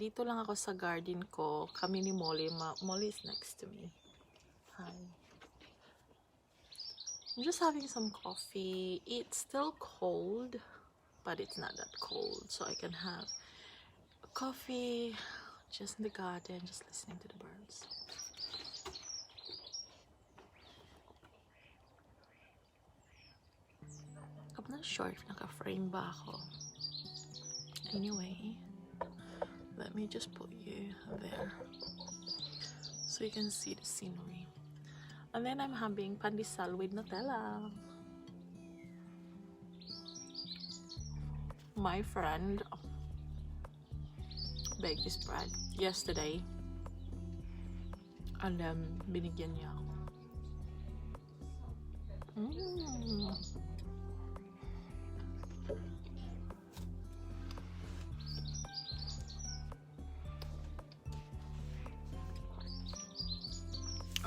Nandito lang ako sa garden ko. Kami ni Molly. Molly is next to me. Hi. I'm just having some coffee. It's still cold, but it's not that cold. So I can have a coffee just in the garden, just listening to the birds. I'm not sure if naka-frame ba ako. Anyway, let me just put you there so you can see the scenery. And then I'm having pandesal with Nutella. My friend baked this bread yesterday, and then binigyan niya ako.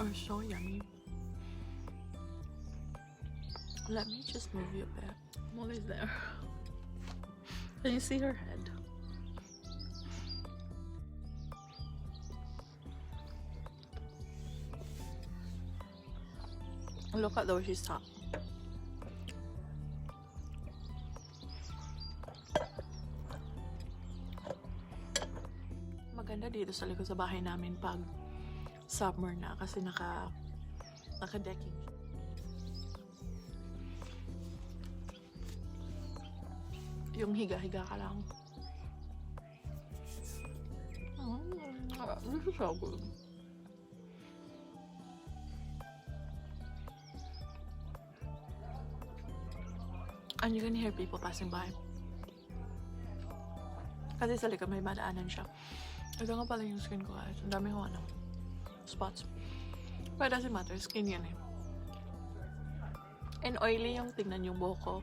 Oh, so yummy. Let me just move you a bit. Molly's there. Can you see her head? Look at those she's top. Maganda dito sa likod sa bahay namin pag summer na kasi naka-decking. Yung higa-higa ka lang. This is so good. And you can hear people passing by. Kasi sa likod may madaanan siya. Ito nga pala yung skin ko guys. Ang dami ko spots. But it doesn't matter. Skin yan eh. And oily yung tingnan yung buhok ko.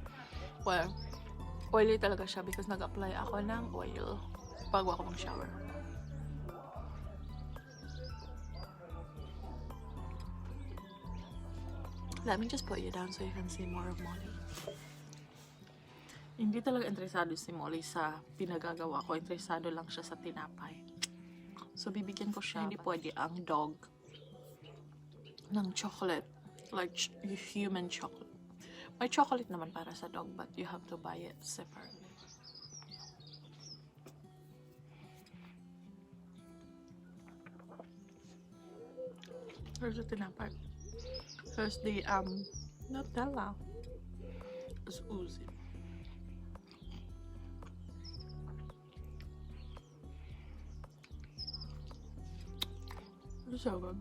Well, oily talaga siya because nag-apply ako ng oil bago ako mag-shower. Let me just put you down so you can see more of Molly. Hindi talaga interesado si Molly sa pinagagawa ko. Interesado lang siya sa tinapay. So, bibigyan ko siya. Hindi pwede ang dog ng chocolate. Like, human chocolate. May chocolate naman para sa dog, but you have to buy it separately. There's the tinapay. There's the Nutella. It's oozing. It's so good.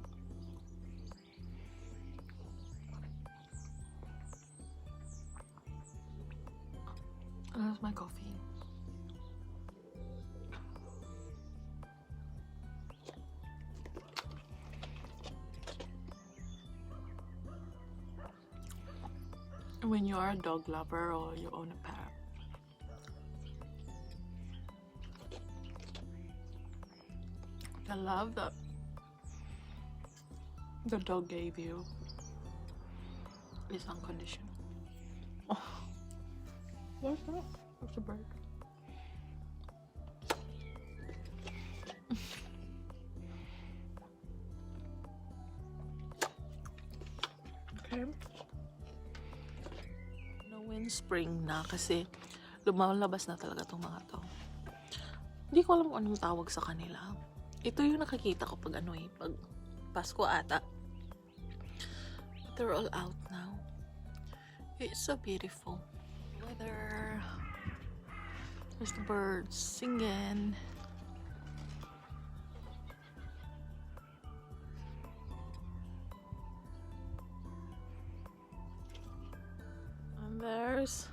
That's my coffee. When you are a dog lover or you own a pet, the love that the dog gave you is unconditional. Oh. What's that? That's a bird. Okay. No, when spring na kasi lumalabas na talaga tong mga to. Hindi ko alam kung anong tawag sa kanila. Ito yung nakikita ko pag pag Pasko ata. They're all out now. It's so beautiful. Weather. There's the birds singing. And there's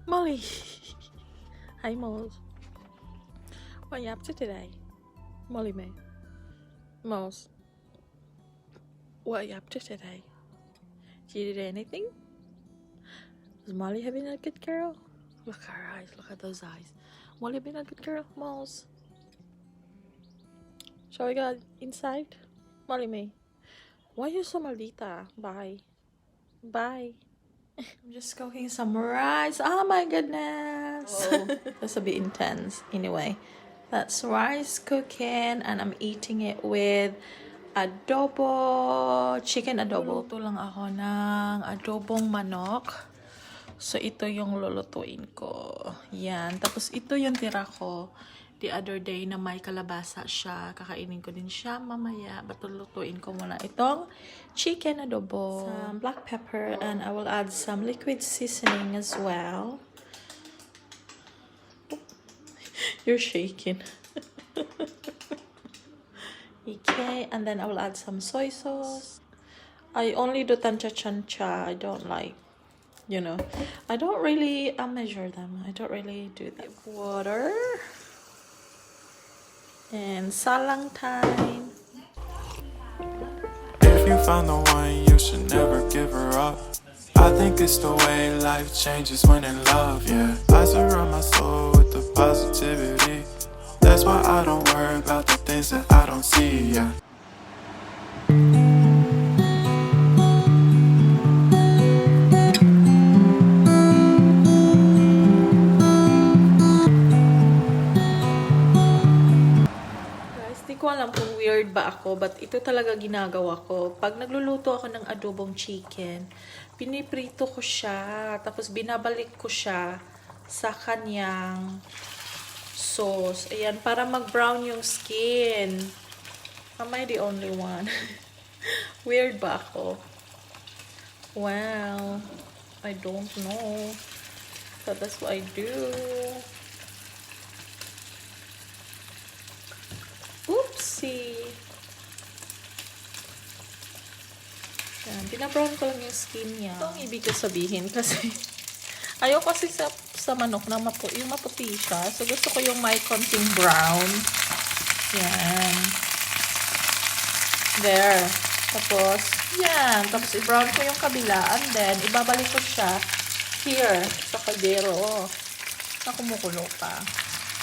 Molly. Hi, Moles. What are you up to today? Molly May. Moles. What are you up to today? Did you do anything? Is Molly having a good girl? Look at her eyes. Look at those eyes. Molly being a good girl? Moles. Shall we go inside? Molly May. Why are you so maldita? Bye. Bye. I'm just cooking some rice. Oh my goodness. Oh. That's a bit intense. Anyway, That's rice cooking, and I'm eating it with adobo, chicken adobo. Luluto lang ako ng adobong manok. So, ito yung lulutuin ko. Yan. Tapos, ito yung tira ko the other day na may kalabasa siya. Kakainin ko din siya mamaya. But, lulutuin ko muna itong chicken adobo. Some black pepper, and I will add some liquid seasoning as well. You're shaking. Okay, and then I will add some soy sauce. I only do tancha-chancha. I don't like, you know, I don't really measure them. I don't really do that. Water. And salang time. If you find the one, you should never give her up. I think it's the way life changes when in love, yeah. I surround my soul with the positivity. That's why I don't worry about the things that I don't see, yeah. Guys, di ko alam kung weird ba ako, but ito talaga ginagawa ko. Pag nagluluto ako ng adobong chicken, piniprito ko siya, tapos binabalik ko siya sa kanyang sauce. Ayan, para mag-brown yung skin. Am I the only one? Weird ba ako? Wow. I don't know. But that's what I do. Oopsie. Yan, pinabrown ko lang yung skin niya. Ito ang ibig ko sabihin kasi ayoko kasi sa manok na yung maputi siya. So, gusto ko yung may konting brown. Yan. There. Tapos, yan. Tapos, i-brown ko yung kabila. And then, ibabalik ko siya here sa kaldero na kumukulo pa.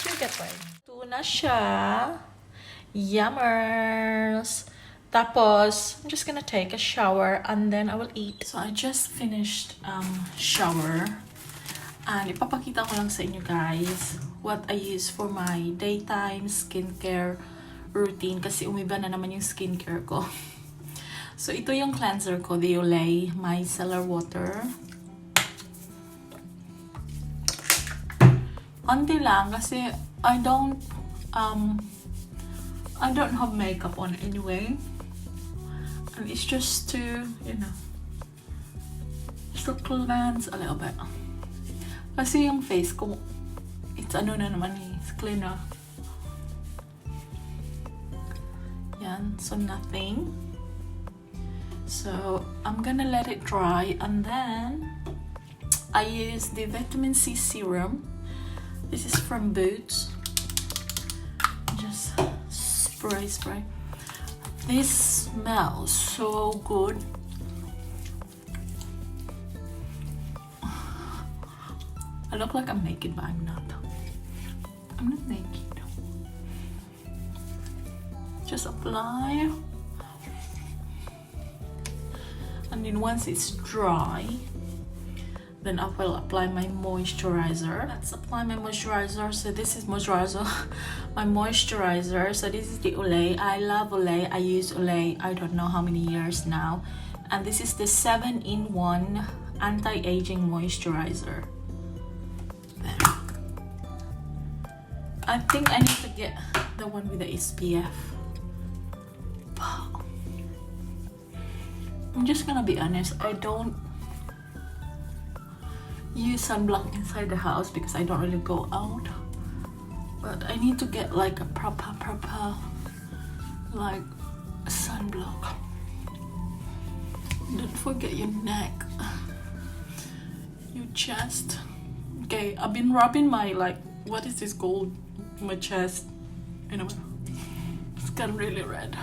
You get right. Ito na siya. Yummers! Tapos, I'm just gonna take a shower and then I will eat. So, I just finished shower. And ipapakita ko lang sa inyo guys what I use for my daytime skincare routine. Kasi umiba na naman yung skincare ko. So, ito yung cleanser ko, the Olay Micellar Water. Konti lang kasi I don't have makeup on anyway. And it's just to, you know, just to cleanse a little bit. Kasi yung face ko, it's ano na naman eh, it's clean na. Yan, so nothing. So, I'm gonna let it dry and then I use the vitamin C serum. This is from Boots. Just spray. This smells so good. I look like I'm naked, but I'm not. I'm not naked. Just apply. And then once it's dry, then I will apply my moisturizer. Let's apply my moisturizer. So this is moisturizer, my moisturizer. So this is the Olay. I love Olay. I use Olay I don't know how many years now. And this is the 7-in-1 anti-aging moisturizer. There. I think I need to get the one with the SPF. I'm just gonna be honest, I don't use sunblock inside the house because I don't really go out. But I need to get like a proper like sunblock. Don't forget your neck, your chest. Okay, I've been rubbing my like, what is this called? My chest. You know, it's gotten really red.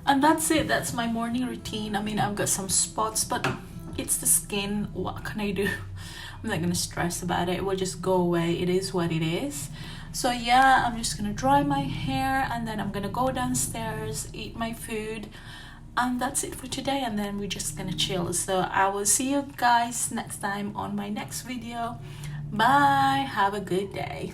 And that's it. That's my morning routine. I mean, I've got some spots, but it's the skin. What can I do? I'm not gonna stress about it. It will just go away. It is what it is. So yeah, I'm just gonna dry my hair and then I'm gonna go downstairs, eat my food, and that's it for today. And then we're just gonna chill. So I will see you guys next time on my next video. Bye. Have a good day.